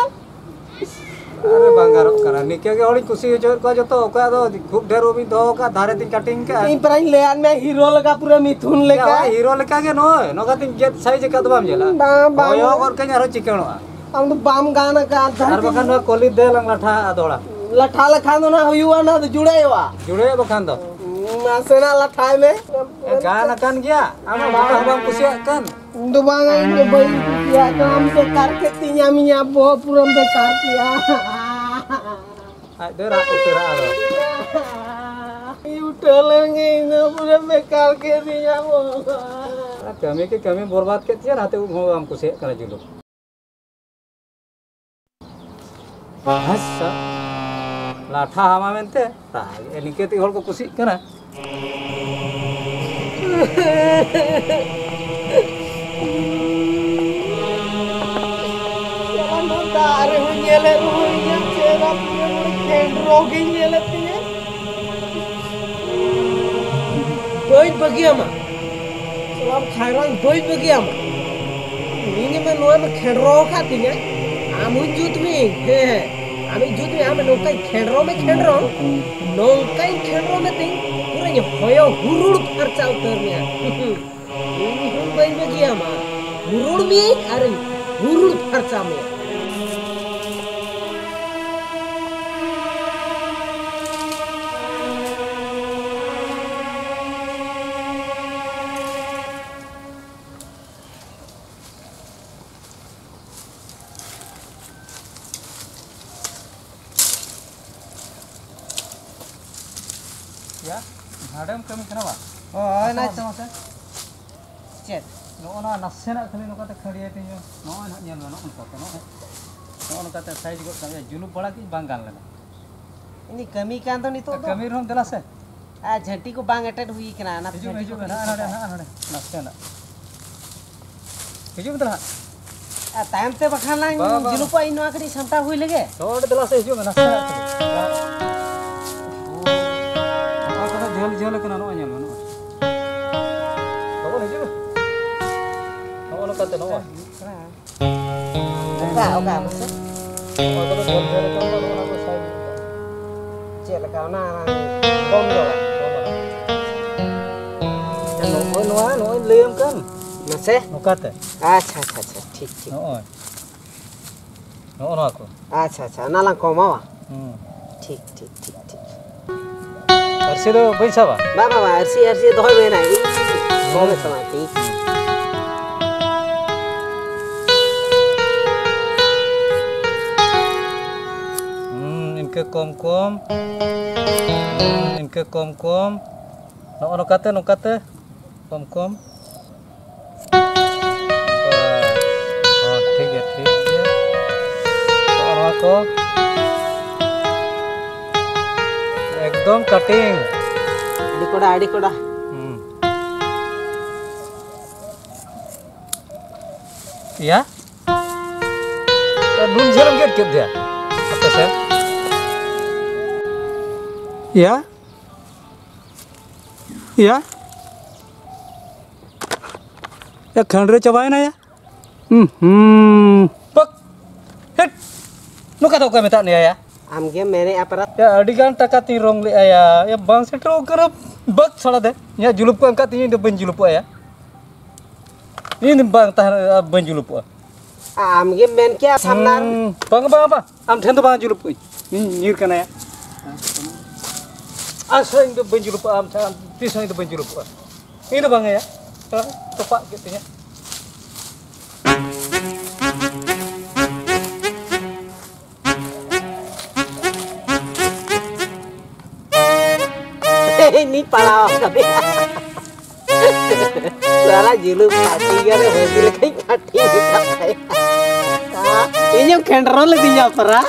ᱟᱨᱮ, ᱵᱟᱝ ᱜᱟᱱᱚᱜ ᱠᱟᱱᱟ᱾ ᱱᱤᱝᱠᱟᱹ ᱜᱮ ᱦᱚᱲᱤᱧ ᱠᱩᱥᱤ ᱦᱚᱪᱚᱭᱮᱫ ᱠᱚᱣᱟ ᱡᱚᱛᱚ᱾ ᱚᱠᱚᱭᱟᱜ ᱫᱚ ᱠᱷᱩᱵ ᱰᱷᱮᱨ ᱩᱵᱤᱧ ᱫᱚᱦᱚ ᱠᱟᱜᱼᱟ, ᱫᱷᱟᱨᱮ ᱛᱤᱧ ᱠᱟᱴᱤᱝ ᱠᱟᱜᱼᱟ᱾ ᱤᱧ ᱯᱨᱟᱭᱤᱧ ᱞᱟᱹᱭᱟᱫ ᱢᱮᱭᱟ, ᱦᱤᱨᱳ ᱞᱮᱠᱟ, ᱯᱩᱨᱟᱹ ᱢᱤᱛᱷᱩᱱ ᱞᱮᱠᱟ᱾ ᱦᱳᱭ, ᱦᱤᱨᱳ ᱞᱮᱠᱟ ᱜᱮ ᱱᱚᱜᱼᱚᱭ᱾ ᱱᱚᱝᱠᱟ ᱛᱤᱧ ᱜᱮᱫ ᱥᱟᱭᱤᱡᱽ ᱟᱠᱟᱫ ᱫᱚ ᱵᱟᱢ ᱧᱮᱞᱟ? ᱵᱟᱝ, ᱵᱟᱝ᱾ ᱦᱚᱭᱚ ᱜᱚᱫ ᱠᱟᱹᱧ ᱟᱨᱦᱚᱸ ᱪᱤᱠᱟᱹᱬᱚᱜᱼᱟ᱾ ᱟᱢ ᱫᱚ ᱵᱟᱢ ᱜᱟᱱ ᱟᱠᱟᱫ ᱟᱨ ᱫᱷᱟᱹᱨᱛᱤ ᱵᱟᱠᱷᱟᱱ ᱨᱮ᱾ ᱱᱚᱣᱟ ᱠᱚᱞᱤ ᱫᱮ ᱞᱟᱝ ᱞᱟᱴᱷᱟ ᱫᱚᱦᱲᱟ᱾ ᱞᱟᱴᱷᱟ ᱞᱮᱠᱷᱟᱱ ᱫᱚ ᱱᱟᱜ ᱦᱩᱭᱩᱜᱼᱟ, ᱚᱱᱟ ᱫᱚ ᱡᱩᱲᱟᱹᱭᱚᱜᱼᱟ᱾ ᱡᱩᱲᱟᱹᱭᱚᱜ ᱵᱟᱠᱷᱟᱱ ᱫᱚ᱾ ᱱᱟᱥᱮᱱᱟᱜ ᱞᱟᱴᱷᱟᱭ ᱢᱮ᱾ ᱮ, ᱜᱟᱱ ᱟᱠᱟᱱ ᱜᱮᱭᱟ᱾ ᱟᱢ ᱦᱚᱸ ᱜᱚᱴᱟ ᱦᱚᱸ ᱵᱟᱢ ᱠᱩᱥᱤᱭᱟᱜ ᱠᱟᱱ᱾ ᱤᱧ ᱫᱚ ᱵᱟᱝ, ᱤᱧ ᱫᱚ ᱵᱟᱹᱧ ᱠᱩᱥᱤᱭᱟᱜ ᱠᱟᱱᱟ᱾ ᱟᱢ ᱵᱮᱠᱟᱨ ᱠᱮᱫ ᱛᱤᱧᱟᱢ, ᱤᱧᱟᱹᱜ ᱵᱚᱦᱚᱜ ᱯᱩᱨᱟᱹᱢ ᱵᱮᱠᱟᱨ ᱠᱮᱫᱼᱟ᱾ ᱟᱡ ᱫᱚ ᱨᱟᱜ ᱩᱛᱟᱹᱨᱟ ᱟᱫᱚ᱾ ᱤᱧ ᱩᱴᱷᱟᱹᱣ ᱞᱮᱱ ᱜᱮ, ᱤᱧ ᱫᱚ ᱯᱩᱨᱟᱹᱢ ᱵᱮᱠᱟᱨ ᱠᱮᱫᱤᱧᱟ ᱵᱚᱦᱚᱜ᱾ ᱟᱨ ᱠᱟᱹᱢᱤ ᱠᱤ ᱠᱟᱹᱢᱤ ᱵᱚᱨᱵᱟᱫ ᱠᱮᱫ ᱛᱤᱧᱟ, ᱱᱟᱛᱮ ᱩᱵ ᱦᱚᱸ ᱵᱟᱢ ᱠᱩᱥᱤᱭᱟᱜ ᱠᱟᱱᱟ ᱡᱩᱞᱩ᱾ ᱦᱟᱥᱟ ᱞᱟᱴᱷᱟ ᱦᱟᱢᱟ ᱢᱮᱱᱛᱮ ᱛᱟᱦᱮᱸ ᱱᱤᱝᱠᱟᱹ ᱛᱮᱜᱮ ᱦᱚᱲ ᱠᱚ ᱠᱩᱥᱤᱜ ᱠᱟᱱᱟ᱾ ᱫᱟᱜ ᱨᱮᱦᱚᱸ ᱧᱮᱞᱮᱫ ᱨᱮᱦᱚᱸ ᱤᱧᱟᱹᱜ ᱪᱮᱦᱨᱟ ᱯᱩᱨᱟᱹ ᱠᱷᱮᱸᱰᱨᱚ ᱜᱮᱧ ᱧᱮᱞᱮᱫ ᱛᱤᱧᱟᱹ᱾ ᱵᱟᱹᱧ ᱵᱟᱹᱜᱤᱭᱟᱢᱟ᱾ ᱥᱟᱞᱟᱢ ᱠᱷᱟᱭᱨᱟᱧ ᱵᱟᱹᱧ ᱵᱟᱹᱜᱤᱭᱟᱢᱟ᱾ ᱤᱧ ᱢᱟ ᱱᱚᱣᱟ ᱢᱟ ᱠᱷᱮᱸᱰᱨᱚ ᱟᱠᱟᱫ ᱛᱤᱧᱟᱹ᱾ ᱟᱢ ᱦᱚᱸᱧ ᱡᱩᱛ ᱢᱮ᱾ ᱦᱮᱸ, ᱦᱮᱸ᱾ ᱟᱢᱤᱧ ᱡᱩᱛ ᱢᱮ᱾ ᱟᱢ ᱱᱚᱝᱠᱟᱧ ᱠᱷᱮᱸᱰᱨᱚ ᱢᱮ, ᱠᱷᱮᱸᱰᱨᱚ᱾ ᱱᱚᱝᱠᱟᱧ ᱠᱷᱮᱸᱰᱨᱚ ᱢᱮ ᱛᱤᱧ, ᱯᱩᱨᱟᱹᱧ ᱦᱚᱭᱚ ᱦᱩᱨᱩᱲ ᱯᱷᱟᱨᱪᱟ ᱩᱛᱟᱹᱨ ᱢᱮᱭᱟ᱾ ᱤᱧ ᱦᱚᱸ ᱵᱟᱹᱧ ᱵᱟᱹᱜᱤᱭᱟᱢᱟ᱾ ᱦᱩᱨᱩᱲ ᱢᱤᱭᱟᱹᱧ ᱟᱨᱤᱧ ᱦᱩᱨᱩᱲ ᱯᱷᱟᱨᱪᱟ ᱢᱮᱭᱟ᱾ ᱭᱟ, ᱱᱚᱰᱮᱢ ᱠᱟᱹᱢᱤ ᱠᱟᱱᱟ ᱵᱟᱝ? ᱦᱳᱭ, ᱢᱟᱥᱮ, ᱱᱟᱭ ᱢᱟᱥᱮ᱾ ᱛᱟᱢᱟ ᱥᱮ᱾ ᱪᱮᱫ? ᱱᱚᱜᱼᱚ ᱱᱟ ᱱᱟᱥᱮᱱᱟᱜ ᱠᱷᱟᱹᱞᱤ ᱱᱚᱝᱠᱟᱛᱮ ᱠᱷᱟᱹᱲᱭᱟᱹ ᱛᱤᱧ ᱢᱮ᱾ ᱱᱚᱜᱼᱚᱭ ᱱᱟᱦᱟᱜ ᱧᱮᱞ ᱢᱮ, ᱱᱚᱜᱼᱚ ᱱᱚᱝᱠᱟᱛᱮ, ᱱᱚᱜᱼᱚᱭ, ᱱᱚᱜᱼᱚ ᱱᱚᱝᱠᱟᱛᱮ ᱥᱟᱭᱤᱡᱽ ᱜᱚᱫ ᱠᱟᱜ ᱢᱮ᱾ ᱡᱩᱞᱩᱯ ᱵᱟᱲᱟ ᱠᱤᱧ ᱵᱟᱝ ᱜᱟᱱ ᱞᱮᱱᱟ᱾ ᱤᱧ ᱠᱟᱹᱢᱤ ᱠᱟᱱ ᱫᱚ ᱱᱤᱛᱚᱜ ᱫᱚ᱾ ᱠᱟᱹᱢᱤ ᱨᱮᱦᱚᱸᱢ ᱫᱮᱞᱟ ᱥᱮ᱾ ᱟᱨ ᱡᱷᱟᱹᱱᱴᱤ ᱠᱚ ᱵᱟᱝ ᱮᱴᱮᱫ ᱦᱩᱭ ᱠᱟᱱᱟ, ᱚᱱᱟ ᱦᱤᱡᱩᱜ ᱢᱮ, ᱦᱤᱡᱩᱜ ᱢᱮ, ᱱᱟᱜ ᱱᱚᱰᱮ, ᱱᱟᱜ ᱱᱚᱰᱮ, ᱱᱟᱥᱮ ᱱᱟᱜ᱾ ᱦᱤᱡᱩᱜ ᱢᱮ ᱛᱟᱦᱞᱮ ᱦᱟᱸᱜ᱾ ᱟᱨ ᱛᱟᱭᱚᱢ ᱛᱮ ᱵᱟᱠᱷᱟᱱ ᱞᱟᱝ ᱵᱟ, ᱵᱟ᱾ ᱡᱩᱞᱩᱯᱟ, ᱤᱧ ᱱᱚᱣᱟ ᱠᱟᱹᱴᱤᱡ ᱥᱟᱢᱴᱟᱣ ᱦᱩᱭ ᱞᱮᱜᱮ᱾ ᱱᱚᱰᱮ ᱫᱮᱞᱟ ᱥᱮ, ᱦᱤᱡᱩᱜ ᱢᱮ, ᱱᱟᱥᱮ ᱱᱟᱜ᱾ ᱱᱚᱣᱟ ᱠᱚᱫᱚ ᱡᱷᱟᱹᱞ ᱡᱷᱟᱹᱞ ᱠᱟᱱᱟ, ᱱᱚᱜᱼᱚᱭ ᱧᱮᱞ ᱢᱮ, ᱱᱚᱜᱼᱚᱭ᱾ ᱞᱚᱜᱚᱱ ᱦᱤᱡᱩᱜ ᱢᱮ᱾ ᱱᱚᱜᱼᱚ ᱱᱚᱝᱠᱟ ᱛᱮ, ᱱᱚᱜᱼᱚᱭ᱾ ᱚᱠᱟ, ᱚᱠᱟ ᱢᱟᱥᱮ? ᱚᱱᱟ ᱠᱚᱫᱚ ᱡᱷᱟᱹᱞ ᱡᱷᱟᱹᱞ ᱠᱟᱱ ᱫᱚ, ᱱᱚᱜᱼᱚ ᱱᱟ ᱠᱚ ᱥᱟᱭᱤᱡ᱾ ᱪᱮᱫ ᱞᱮᱠᱟ ᱚᱱᱟ, ᱚᱱᱟ ᱠᱚᱢ ᱧᱚᱜᱟ? ᱱᱚᱜᱼᱚᱭ ᱱᱚᱣᱟ, ᱱᱚᱜᱼᱚᱭ ᱞᱟᱹᱭᱟᱢ ᱠᱟᱱ᱾ ᱢᱟᱥᱮ? ᱱᱚᱝᱠᱟᱛᱮ᱾ ᱟᱪᱪᱷᱟ, ᱟᱪᱪᱷᱟ, ᱟᱪᱪᱷᱟ, ᱴᱷᱤᱠ, ᱴᱷᱤᱠ᱾ ᱱᱚᱜᱼᱚᱭ᱾ ᱱᱚᱜᱼᱚ ᱱᱚᱣᱟ ᱠᱚ᱾ ᱟᱪᱪᱷᱟ, ᱟᱪᱪᱷᱟ, ᱚᱱᱟ ᱞᱟᱝ ᱠᱚᱢᱟ ᱵᱟᱝ? ᱦᱩᱸ᱾ ᱴᱷᱤᱠ, ᱴᱷᱤᱠ, ᱴᱷᱤᱠ, ᱴᱷᱤᱠ᱾ ᱟᱹᱨᱥᱤ ᱫᱚ ᱵᱟᱹᱧ ᱥᱟᱵᱟ? ᱵᱟ, ᱵᱟ, ᱵᱟ, ᱟᱹᱨᱥᱤ, ᱟᱹᱨᱥᱤ ᱫᱚᱦᱚᱭ ᱢᱮ ᱱᱟ, ᱤᱧ ᱠᱚᱢᱮᱫ ᱛᱟᱢᱟ, ᱴᱷᱤᱠ? ᱦᱩᱸ, ᱤᱱᱠᱟᱹ ᱠᱚᱢ ᱠᱚᱢ᱾ ᱦᱩᱸ, ᱤᱱᱠᱟᱹ ᱠᱚᱢ ᱠᱚᱢ᱾ ᱱᱚᱜᱼᱚ ᱱᱚᱝᱠᱟᱛᱮ, ᱱᱚᱝᱠᱟᱛᱮ᱾ ᱠᱚᱢ ᱠᱚᱢ᱾ ᱵᱟᱥ᱾ ᱦᱚᱸ, ᱴᱷᱤᱠ ᱜᱮᱭᱟ, ᱴᱷᱤᱠ ᱜᱮᱭᱟ᱾ ᱱᱚᱜᱼᱚ ᱱᱚᱣᱟ ᱠᱚ᱾ ᱮᱠᱫᱚᱢ cutting᱾ ᱟᱹᱰᱤ ᱠᱚᱰᱟ, ᱟᱹᱰᱤ ᱠᱚᱰᱟ᱾ ᱦᱩᱸ᱾ ᱭᱟ? ᱱᱩᱱ ᱡᱷᱟᱹᱞᱮᱢ ᱜᱮᱫ ᱠᱮᱫ ᱫᱚᱭᱟ? ᱟᱯᱮ ᱥᱮᱫ? ᱭᱟ? ᱭᱟ? ᱭᱟ, ᱠᱷᱟᱹᱱᱰᱨᱟᱹ ᱪᱟᱵᱟᱭᱮᱱᱟ ᱭᱟ? ᱦᱩᱸ, ᱦᱩᱸ᱾ ᱵᱟᱠ! ᱦᱮᱴ! ᱱᱚᱝᱠᱟ ᱫᱚ ᱚᱠᱚᱭ ᱢᱮᱛᱟᱫ ᱢᱮᱭᱟ ᱭᱟ? ᱟᱢᱜᱮᱢ ᱢᱮᱱᱮᱫᱼᱟ ᱯᱟᱨᱟ᱾ ᱭᱟ, ᱟᱹᱰᱤ ᱜᱟᱱ ᱴᱟᱠᱟ ᱛᱤᱧ ᱨᱚᱝ ᱞᱮᱜᱼᱟ ᱭᱟ᱾ ᱭᱟ, ᱵᱟᱝ ᱥᱮᱴᱮᱨᱚᱜ ᱠᱟᱱᱟ᱾ ᱵᱟᱠ ᱥᱟᱲᱟ ᱫᱮ᱾ ᱤᱧᱟᱹᱜ ᱡᱩᱞᱩᱯ ᱠᱚ ᱮᱢ ᱠᱟᱜ ᱛᱤᱧᱟᱹ, ᱤᱧ ᱫᱚ ᱵᱟᱹᱧ ᱡᱩᱞᱩᱯᱚᱜᱼᱟ ᱭᱟ᱾ ᱤᱧ ᱫᱚ ᱵᱟᱝ ᱛᱟᱦᱮᱱ, ᱵᱟᱹᱧ ᱡᱩᱞᱩᱯᱚᱜᱼᱟ᱾ ᱟᱢᱜᱮᱢ ᱢᱮᱱ ᱠᱮᱜᱼᱟ ᱥᱟᱢᱱᱟ ᱨᱮ᱾ ᱦᱩᱸ, ᱵᱟᱝ, ᱵᱟᱝ, ᱵᱟᱝ᱾ ᱟᱢ ᱴᱷᱮᱱ ᱫᱚ ᱵᱟᱝ ᱡᱩᱞᱩᱯᱚᱜ ᱟᱹᱧ᱾ ᱤᱧ ᱧᱤᱨ ᱠᱟᱱᱟ ᱭᱟ᱾ ᱟᱪᱪᱷᱟ, ᱤᱧ ᱫᱚ ᱵᱟᱹᱧ ᱡᱩᱞᱩᱯᱚᱜᱼᱟ ᱟᱢ ᱴᱷᱮᱱ, ᱛᱤᱥ ᱦᱚᱸ ᱤᱧ ᱫᱚ ᱵᱟᱹᱧ ᱡᱩᱞᱩᱯᱚᱜᱼᱟ᱾ ᱤᱧ ᱫᱚ ᱵᱟᱝ ᱭᱟ᱾ ᱛᱚᱯᱟᱜ ᱠᱮᱫ ᱛᱤᱧᱟᱹ᱾ ᱤᱧᱤᱧ ᱯᱟᱲᱟᱣ ᱟᱠᱟᱫᱮᱭᱟ᱾ ᱥᱟᱞᱟ ᱡᱩᱞᱩᱯ ᱯᱟᱹᱴᱤ ᱜᱮ ᱵᱷᱟᱹᱜᱤ ᱞᱮᱠᱟᱧ ᱯᱟᱹᱴᱤ ᱟᱠᱟᱫ ᱛᱟᱭᱟ᱾ ᱤᱧᱮᱢ ᱠᱷᱮᱱᱰᱨᱚ ᱞᱤᱫᱤᱧᱟ ᱯᱟᱨᱟ᱾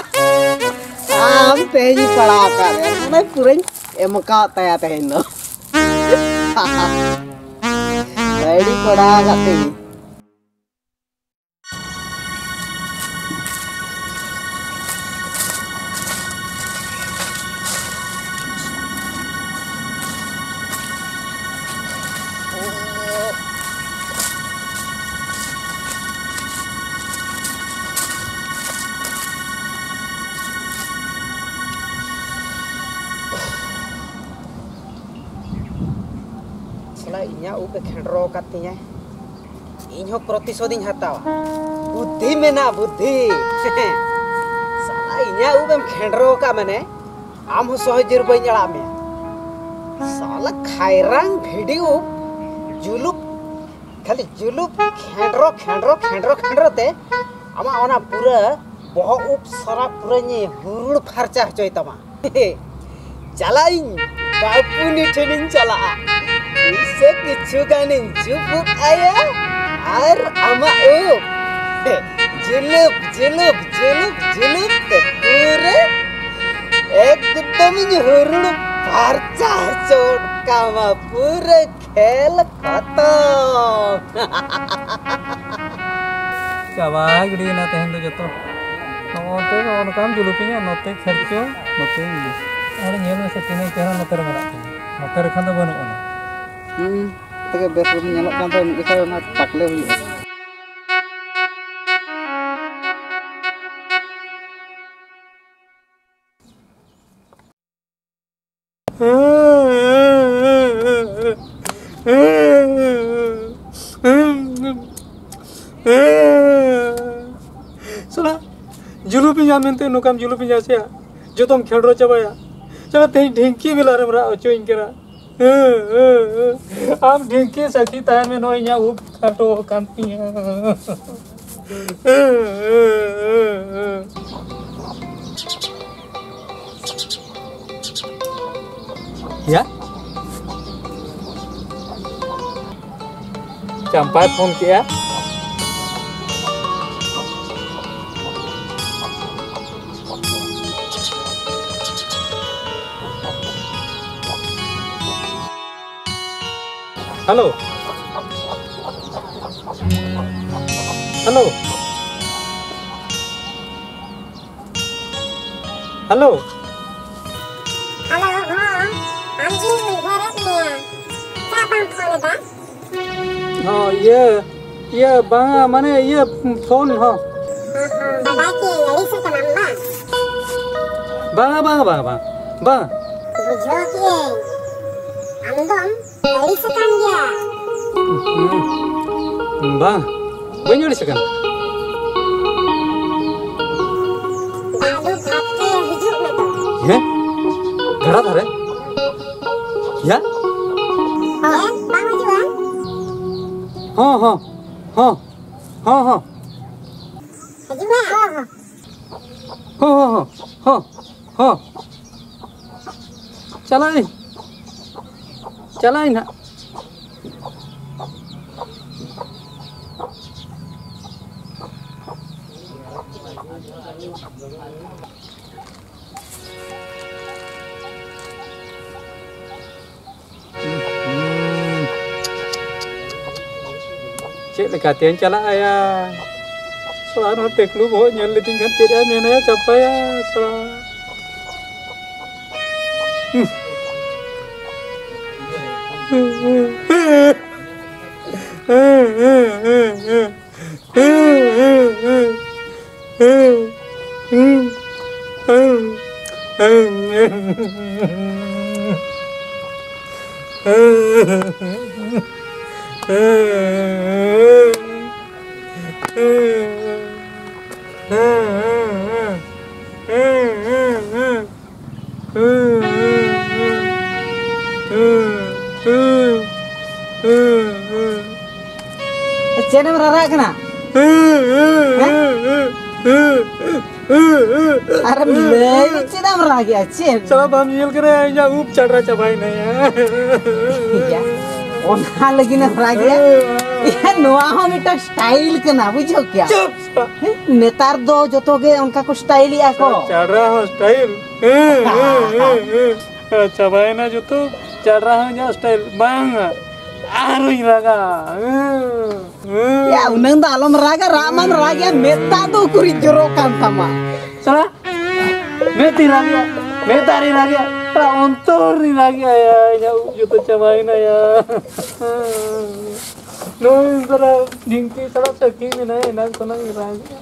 ᱟᱢ ᱛᱮᱦᱮᱧ ᱯᱟᱲᱟᱣ ᱟᱠᱟᱫ ᱢᱮᱭᱟ, ᱢᱟᱱᱮ ᱯᱩᱨᱟᱹᱧ ᱮᱢ ᱟᱠᱟᱫ ᱛᱟᱭᱟ ᱛᱮᱦᱮᱧ ᱫᱚ᱾ ᱟᱹᱰᱤ ᱠᱚᱲᱟ ᱠᱟᱛᱮ᱾ ᱥᱟᱞᱟ, ᱤᱧᱟᱹᱜ ᱩᱵ ᱮ ᱠᱷᱮᱸᱰᱨᱚ ᱟᱠᱟᱫ ᱛᱤᱧᱟᱹ᱾ ᱤᱧ ᱦᱚᱸ ᱯᱨᱚᱛᱤᱥᱳᱫᱷ ᱤᱧ ᱦᱟᱛᱟᱣᱟ᱾ ᱵᱩᱫᱽᱫᱷᱤ ᱢᱮᱱᱟᱜ, ᱵᱩᱫᱽᱫᱷᱤ᱾ ᱥᱟᱞᱟ, ᱤᱧᱟᱹᱜ ᱩᱵ ᱮᱢ ᱠᱷᱮᱸᱰᱨᱚ ᱟᱠᱟᱫ, ᱢᱟᱱᱮ ᱟᱢ ᱦᱚᱸ ᱥᱚᱦᱚᱡ ᱡᱳᱨ ᱵᱟᱹᱧ ᱟᱲᱟᱜ ᱢᱮᱭᱟ᱾ ᱥᱟᱞᱟ, ᱠᱷᱟᱭᱨᱟᱝ ᱵᱷᱤᱰᱤ ᱩᱵ, ᱡᱩᱞᱩᱯ, ᱠᱷᱟᱹᱞᱤ ᱡᱩᱞᱩᱯ, ᱠᱷᱮᱸᱰᱨᱚ, ᱠᱷᱮᱸᱰᱨᱚ, ᱠᱷᱮᱸᱰᱨᱚ, ᱠᱷᱮᱸᱰᱨᱚ ᱛᱮ ᱟᱢᱟᱜ ᱚᱱᱟ ᱯᱩᱨᱟᱹ ᱵᱚᱦᱚᱜ ᱩᱵ ᱥᱟᱨᱟ ᱯᱩᱨᱟᱹᱧ ᱦᱩᱨᱩᱲ ᱯᱷᱟᱨᱪᱟ ᱦᱚᱪᱚᱭ ᱛᱟᱢᱟ᱾ ᱪᱟᱞᱟᱜ ᱤᱧ, ᱵᱟᱹᱯᱩᱱᱤ ᱴᱷᱮᱱᱤᱧ ᱪᱟᱞᱟᱜᱼᱟ᱾ ᱯᱩᱭᱥᱟᱹ ᱠᱤᱪᱷᱩ ᱜᱟᱱᱤᱧ ᱪᱩᱯᱩᱫ ᱟᱭᱟ ᱟᱨ ᱟᱢᱟᱜ ᱩᱵ ᱡᱩᱞᱩᱯ, ᱡᱩᱞᱩᱯ, ᱡᱩᱞᱩᱯ, ᱡᱩᱞᱩᱯ ᱛᱮ ᱯᱩᱨᱟᱹ ᱮᱠᱫᱚᱢᱤᱧ ᱦᱩᱨᱩᱲ ᱯᱷᱟᱨᱪᱟ ᱦᱚᱪᱚ ᱜᱚᱫ ᱠᱟᱢᱟ ᱯᱩᱨᱟᱹ ᱠᱷᱮᱞ ᱠᱷᱚᱛᱚᱢ᱾ ᱪᱟᱵᱟ ᱜᱤᱰᱤᱭᱮᱱᱟ ᱛᱮᱦᱮᱧ ᱫᱚ ᱡᱚᱛᱚ᱾ ᱱᱚᱜᱼᱚ ᱱᱚᱛᱮ ᱱᱚᱜᱼᱚ ᱱᱚᱝᱠᱟᱢ ᱡᱩᱞᱩᱯᱤᱧᱟ, ᱱᱚᱛᱮ ᱠᱷᱮᱨᱪᱚ, ᱱᱚᱛᱮ ᱤᱭᱟᱹ᱾ ᱟᱨ ᱧᱮᱞ ᱢᱮᱥᱮ ᱛᱤᱱᱟᱹᱜ ᱪᱮᱦᱨᱟ ᱱᱚᱛᱮ ᱨᱮ ᱢᱮᱱᱟᱜ ᱛᱤᱧᱟ, ᱱᱚᱛᱮ ᱨᱮ ᱠᱷᱟᱱ ᱫᱚ ᱵᱟᱹᱱᱩᱜ ᱟᱱᱟ᱾ ᱦᱩᱸ, ᱛᱮᱜᱮ ᱵᱮᱥ ᱵᱟᱹᱧ ᱧᱮᱞᱚᱜ ᱠᱟᱱ ᱛᱟᱦᱮᱸᱫ, ᱢᱤᱫ ᱡᱚᱠᱷᱟᱡ ᱚᱱᱟ ᱴᱟᱠᱞᱮ ᱦᱩᱭᱩᱜᱼᱟ᱾ ᱥᱟᱞᱟ, ᱡᱩᱞᱩᱯᱤᱧᱟ ᱢᱮᱱᱛᱮ ᱱᱚᱝᱠᱟᱢ ᱡᱩᱞᱩᱯᱤᱧᱟ ᱥᱮ? ᱡᱚᱛᱚᱢ ᱠᱷᱮᱸᱰᱨᱚ ᱪᱟᱵᱟᱭᱟ᱾ ᱥᱟᱞᱟ, ᱛᱮᱦᱮᱧ ᱰᱷᱤᱝᱠᱤ ᱢᱮᱞᱟ ᱨᱮᱢ ᱨᱟᱜ ᱦᱚᱪᱚᱧ ᱠᱟᱱᱟ᱾ ᱟᱢ ᱰᱷᱤᱝᱠᱤ ᱥᱟᱹᱠᱷᱤ ᱛᱟᱦᱮᱱ ᱢᱮ, ᱱᱚᱜᱼᱚᱭ ᱤᱧᱟᱹᱜ ᱩᱵ ᱠᱷᱟᱴᱚ ᱟᱠᱟᱱ ᱛᱤᱧᱟ᱾ ᱭᱟ? ᱪᱟᱢᱯᱟᱭ ᱯᱷᱳᱱ ᱠᱮᱜᱼᱟ᱾ ᱦᱮᱞᱳ᱾ ᱦᱮᱞᱳ᱾ ᱦᱮᱞᱳ᱾ ᱦᱮᱞᱳ, ᱦᱚᱸ, ᱟᱢᱜᱤᱧ ᱩᱭᱦᱟᱹᱨᱮᱫ ᱢᱮᱭᱟ᱾ ᱪᱮᱫᱟᱜ ᱵᱟᱢ ᱯᱷᱳᱱ ᱮᱫᱟ? ᱦᱚᱸ, ᱤᱭᱟᱹ, ᱤᱭᱟᱹ, ᱵᱟᱝᱟ, ᱢᱟᱱᱮ, ᱤᱭᱟᱹ, ᱯᱷᱳᱱ ᱦᱚᱸ᱾ ᱦᱚᱸ, ᱦᱚᱸ, ᱵᱟᱰᱟᱭ ᱠᱮᱫᱟᱹᱧ, ᱟᱹᱲᱤᱥ ᱟᱠᱟᱱᱟᱢ ᱵᱟᱝ? ᱵᱟᱝᱟ, ᱵᱟᱝᱟ, ᱵᱟᱝᱟ, ᱵᱟᱝᱟ, ᱵᱟᱝ᱾ ᱵᱩᱡᱷᱟᱹᱣ ᱠᱮᱫᱟᱹᱧ, ᱟᱢ ᱫᱚᱢ ᱟᱹᱲᱤᱥ ᱟᱠᱟᱱ ᱜᱮᱭᱟ᱾ ᱦᱩᱸ, ᱵᱟᱝ, ᱵᱟᱹᱧ ᱟᱹᱲᱤᱥ ᱟᱠᱟᱱᱟ᱾ ᱫᱟᱜ ᱞᱩ ᱜᱷᱟᱴ ᱛᱮ ᱦᱤᱡᱩᱜ ᱢᱮ ᱛᱚ᱾ ᱦᱮᱸ? ᱜᱟᱰᱟ ᱫᱷᱟᱨᱮ? ᱭᱟ? ᱦᱮᱸ, ᱵᱟᱝ ᱦᱤᱡᱩᱜᱼᱟ? ᱦᱚᱸ, ᱦᱚᱸ, ᱦᱚᱸ, ᱦᱚᱸ, ᱦᱚᱸ᱾ ᱦᱤᱡᱩᱜ ᱢᱮ᱾ ᱦᱚᱸ, ᱦᱚᱸ, ᱦᱚᱸ, ᱦᱚᱸ, ᱦᱚᱸ᱾ ᱪᱟᱞᱟᱜ ᱟᱹᱧ, ᱪᱟᱞᱟᱜ ᱟᱹᱧ ᱱᱟᱦᱟᱜ᱾ ᱪᱮᱫ ᱞᱮᱠᱟᱛᱮᱧ ᱪᱟᱞᱟᱜ ᱟᱭᱟ? ᱥᱟᱞᱟ ᱱᱚᱣᱟ ᱴᱮᱠᱞᱩ ᱵᱚᱦᱚᱜ ᱧᱮᱞ ᱞᱮᱫᱤᱧ ᱠᱷᱟᱱ ᱪᱮᱫ ᱮ ᱢᱮᱱᱟᱭᱟ ᱪᱟᱯᱟᱭᱟ, ᱥᱟᱞᱟ᱾ ᱪᱮᱫ ᱮᱢ ᱨᱟᱨᱟᱜ ᱠᱟᱱᱟ? ᱦᱮᱸ? ᱟᱨᱮᱢ ᱞᱟᱹᱭ ᱢᱮ, ᱪᱮᱫ ᱮᱢ ᱨᱟᱜᱮᱜᱼᱟ? ᱪᱮᱫ? ᱥᱟᱞᱟ ᱵᱟᱢ ᱧᱮᱞ ᱠᱟᱱᱟ, ᱤᱧᱟᱹᱜ ᱩᱵ ᱪᱟᱰᱨᱟ ᱪᱟᱵᱟᱭᱮᱱᱟ ᱭᱟ᱾ ᱭᱟ, ᱚᱱᱟ ᱞᱟᱹᱜᱤᱫ ᱮᱢ ᱨᱟᱜᱮᱜᱼᱟ? ᱭᱟ, ᱱᱚᱣᱟ ᱦᱚᱸ ᱢᱤᱫᱴᱟᱝ style ᱠᱟᱱᱟ, ᱵᱩᱡᱷᱟᱹᱣ ᱠᱮᱭᱟ? ᱪᱩᱯ, ᱥᱟᱞᱟ᱾ ᱦᱮᱸ? ᱱᱮᱛᱟᱨ ᱫᱚ ᱡᱚᱛᱚ ᱜᱮ ᱚᱱᱠᱟ ᱠᱚ styleᱮᱜᱼᱟ ᱠᱚ᱾ ᱪᱟᱰᱨᱟ ᱦᱚᱸ style᱾ ᱦᱮᱸ, ᱦᱮᱸ, ᱦᱮᱸ, ᱦᱮᱸ᱾ ᱪᱟᱵᱟᱭᱮᱱᱟ ᱡᱚᱛᱚ, ᱪᱟᱰᱨᱟ ᱦᱚᱸ ᱤᱧᱟᱹᱜ style᱾ ᱵᱟᱝᱟ᱾ ᱟᱨᱚᱧ ᱨᱟᱜᱟ᱾ ᱭᱟ, ᱩᱱᱟᱹᱝ ᱫᱚ ᱟᱞᱚᱢ ᱨᱟᱜᱟ, ᱨᱟᱜ ᱢᱟᱢ ᱨᱟᱜ ᱜᱮᱭᱟ, ᱢᱮᱫ ᱫᱟᱜ ᱫᱚ ᱩᱠᱩᱨᱤᱡ ᱡᱚᱨᱚᱜ ᱠᱟᱱ ᱛᱟᱢᱟ᱾ ᱥᱟᱞᱟ, ᱢᱮᱫ ᱛᱤᱧ ᱨᱟᱜ ᱜᱮᱭᱟ, ᱢᱮᱫ ᱫᱟᱜ ᱨᱤᱧ ᱨᱟᱜ ᱜᱮᱭᱟ, ᱥᱟᱞᱟ ᱚᱱᱛᱚᱨ ᱨᱤᱧ ᱨᱟᱜ ᱜᱮᱭᱟ, ᱭᱟ, ᱤᱧᱟᱹᱜ ᱩᱵ ᱡᱚᱛᱚ ᱪᱟᱵᱟᱭᱮᱱᱟ, ᱭᱟ᱾ ᱱᱩᱭ ᱥᱟᱞᱟ ᱰᱷᱤᱝᱠᱤ ᱥᱟᱞᱟᱜ ᱥᱟᱹᱠᱷᱤ ᱢᱮᱱᱟᱭᱟ, ᱮᱱᱟᱝ ᱠᱷᱚᱱᱟᱜ ᱤᱧ ᱨᱟᱜ ᱜᱮᱭᱟ᱾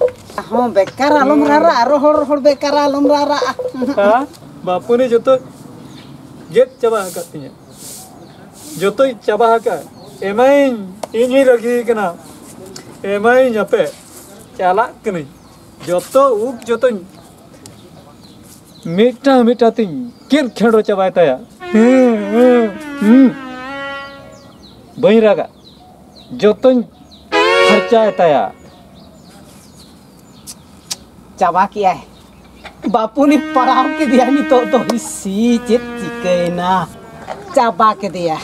ᱦᱚᱸ, ᱵᱮᱠᱟᱨ ᱟᱞᱚᱢ ᱨᱟᱨᱟᱜᱼᱟ, ᱨᱚᱦᱚᱲ ᱨᱚᱦᱚᱲ ᱵᱮᱠᱟᱨ ᱟᱞᱚᱢ ᱨᱟᱨᱟᱜᱼᱟ᱾ ᱦᱮᱸ? ᱵᱟᱹᱯᱩᱱᱤ ᱡᱚᱛᱚ ᱜᱮᱫ ᱪᱟᱵᱟ ᱟᱠᱟᱫ ᱛᱤᱧᱟᱹ, ᱡᱚᱛᱚᱭ ᱪᱟᱵᱟ ᱟᱠᱟᱫ᱾ ᱮᱢᱟᱭᱟᱹᱧ, ᱤᱧ ᱦᱚᱸᱧ ᱨᱟᱹᱜᱤ ᱠᱟᱱᱟ, ᱮᱢᱟᱭᱟᱹᱧ ᱦᱟᱯᱮ, ᱪᱟᱞᱟᱜ ᱠᱟᱹᱱᱟᱹᱧ, ᱡᱚᱛᱚ ᱩᱵ ᱡᱚᱛᱚᱧ ᱢᱤᱫᱴᱟᱝ ᱢᱤᱫᱴᱟᱝ ᱛᱤᱧ ᱜᱮᱫ ᱠᱷᱮᱸᱰᱚ ᱪᱟᱵᱟᱭ ᱛᱟᱭᱟ᱾ ᱦᱩᱸ, ᱦᱩᱸ, ᱦᱩᱸ᱾ ᱵᱟᱹᱧ ᱨᱟᱜᱟ, ᱡᱚᱛᱚᱧ ᱯᱷᱟᱨᱪᱟᱭ ᱛᱟᱭᱟ᱾ ᱪᱟᱵᱟ ᱠᱮᱜᱼᱟᱭ᱾ ᱵᱟᱯᱩᱱᱤ ᱯᱟᱲᱟᱣ ᱠᱮᱫᱮᱭᱟ ᱱᱤᱛᱚᱜ ᱫᱚ᱾ ᱦᱤᱥᱤ, ᱪᱮᱫ ᱪᱤᱠᱟᱹᱭᱮᱱᱟ? ᱪᱟᱵᱟ ᱠᱮᱫᱮᱭᱟ᱾